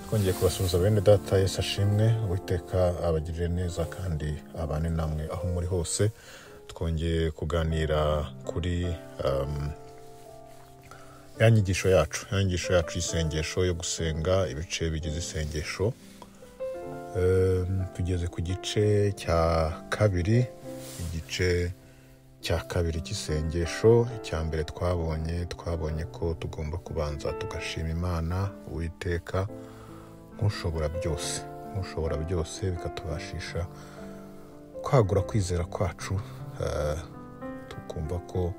Twongeye kubasuhuza bene data. Yesu ashimwe. Uwiteka abagirire neza kandi abane namwe aho muri hose. Twongeye kuganira kuri ya nyigisho yacu y'isengesho yo gusenga, ibice bigize isengesho. Tugeze ku gice cya kabiri, igice cya kabiri cy'isengesho. Icya mbere twabonye ko tugomba kubanza tugashima Imana Uwiteka nk'ushobora byose, bikatubashisha kwagura kwizera kwacu, tukumva ko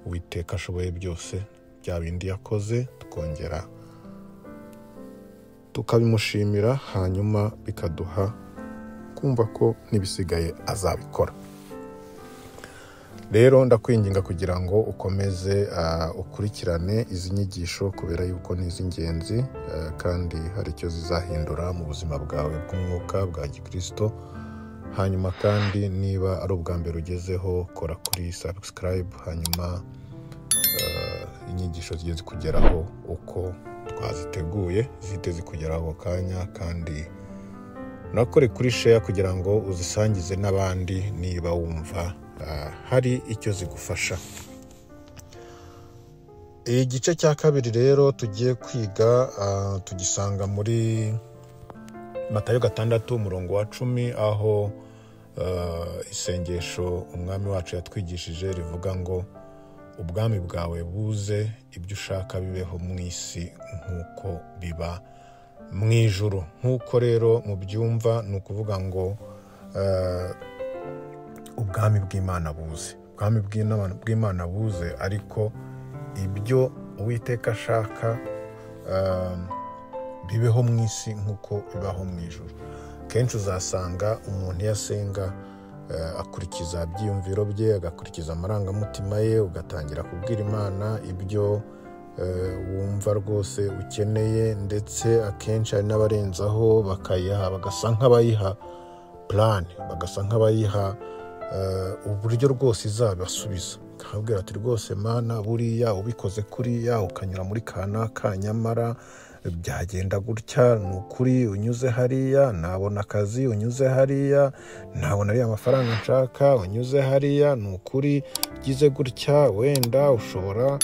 Uwiteka ashoboye byose, bya bindi yakoze tukongera tukabimushimira, hanyuma bikaduha kumva ko n'ibisigaye azabikora. Rero ndakwinginga kugira ngo ukomeze ukurikirane izi nyigisho, kubera yuko ni iz'ingenzi, kandi hari icyo zizahindura mu buzima bwawe bw'umwuka bwa gikristo. Hanyuma kandi niba ari ubwa mbere ugezeho, kora kuri subscribe, hanyuma inyigisho zigiye zikugeraho uko twaziteguye, zihite zikugeraho kanya, kandi unakore kuri share kugira ngo uzisangize n'abandi niba wumva hari icyo zigufasha. Igice cya kabiri rero tugiye kwiga, tugisanga muri Matayo 6 umurongo wa 10, aho isengesho umwami wacu yatwigishije rivuga ngo ubwami bwawe buze, ibyo ushaka bibeho mu isi nk'uko biba mu ijuru. Nk'uko rero mubyumva, ni ukuvuga ngo ubwami bw'Imana buze, ubwami bw'Imana buze, ariko ibyo Uwiteka ashaka bibeho mu isi nk'uko bibaho mu ijuru. Kenshi uzasanga umuntu iyo asenga akurikiza ibyiyumviro bye, agakurikiza amarangamutima ye, ugatangira kubwira Imana ibyo wumva rwose ukeneye, ndetse akenshi hari n'abarenzaho bakayiha, bagasa nk'abayiha plan, bagasa nk'abayiha uburyo rwose izabasubiza. Akabwira ati rwose Mana, buriya ubikoze kuriya ukanyura muri kanaka, nyamara byagenda gutya, ni ukuri unyuze hariya nabona akazi, unyuze hariya nabona ariya mafaranga nshaka, unyuze hariya ni ukuri ugize gutya wenda ushobora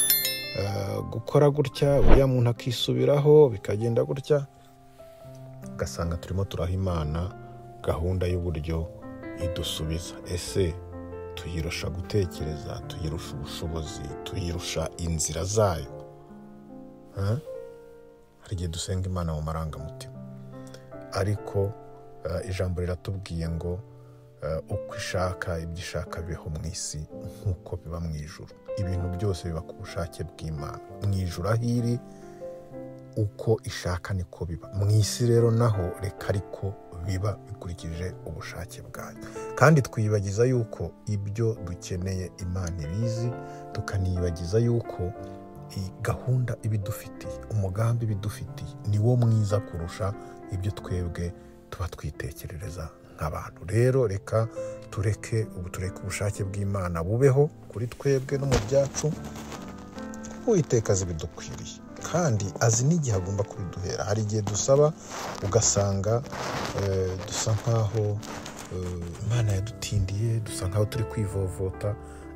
gukora gutya, uriya muntu akisubiraho bikagenda gutya. Ugasanga turimo turaha Imana gahunda y'uburyo idusubiza. Ese tuyirusha gutekereza, tuyirusha ubushobozi, tuyirusha inzira zayo? Hari igihe dusenga Imana mu marangamutima, ariko ijambo riratubwiye ngo uko ishaka ibyo ishaka bibeho mu isi nk'uko biba mu ijuru. Ibintu byose biba ku bushake bw'Imana. Mu ijuru aho iri, uko ishaka niko biba. Mu isi rero naho reka ariko biba bikurikije ubushake bwayo. Kandi twiyibagiza yuko ibyo dukeneye Imana ibizi, tukaniyibagiza yuko gahunda ibidufitiye, umugambi ibidufitiye ni wo mwiza kurusha ibyo twebwe tuba twitekerereza nk'abantu. Rero reka tureke ubushake bw'Imana bubeho kuri twebwe no mu byacu. Uwiteka azi ibidukwiriye, kandi azi n'igihe agomba kubiduhera. Hari igihe dusaba ugasanga dusa nkaho Imana yadutindiye, dusa nkaho turi kwivovota,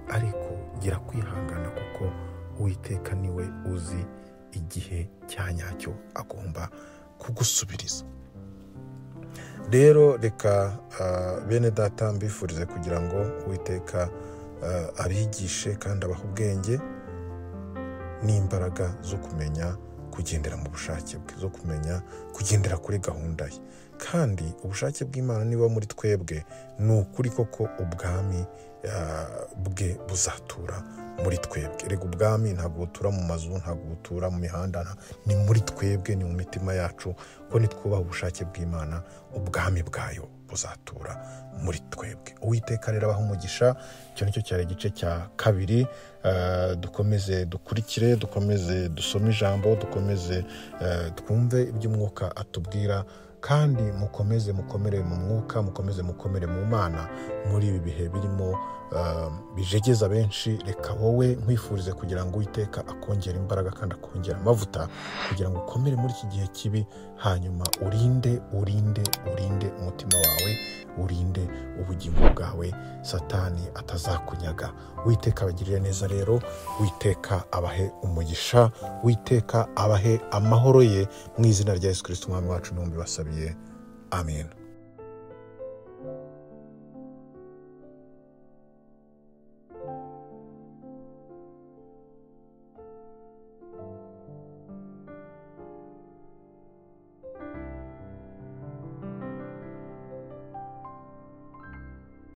ariko gira kwihangana kuko Uwiteka niwe uzi igihe cya nyacyo agomba kugusubiriza. Rero reka bene data mbifurize kugira ngo Uwiteka abigishe kandi abahe ubwenge n'imbaraga zo kumenya kugendera mu bushake bwe, zo kumenya kugendera kuri gahunda ye. Kandi ubushake bw'Imana niba muri twebwe, ni ukuri koko ubwami bwe buzatura muri twebwe. Rega ubwami ntabwo butura mu mazu, ntabwo butura mu mihanda, ni muri twebwe, ni mu mitima yacu. Ko nitwubaha ubushake bw'Imana, ubwami bwayo buzatura muri twebwe. Uwiteka rero abahe umugisha. Icyo nicyo cyari igice cya kabiri. Dukomeze dukurikire, dukomeze dusome ijambo, dukomeze twumve iby'umwuka atubwira, Kandi mukomeze mukomere mu mwuka, mukomeze mukomere mu Mana muri ibi bihe birimo bijegeza benshi. Reka wowe nkwifurize kugira ngo Uwiteka akongere imbaraga kandi akongere amavuta kugira ngo ukomere muri iki gihe kibi, hanyuma urinde urinde urinde umutima wawe, urinde ubugingo bwawe, Satani atazakunyaga. Uwiteka abagirire neza rero, Uwiteka abahe umugisha, Uwiteka abahe amahoro ye, mu izina rya Yesu Kristo Umwami wacu, n'umbi basabiye. Amen.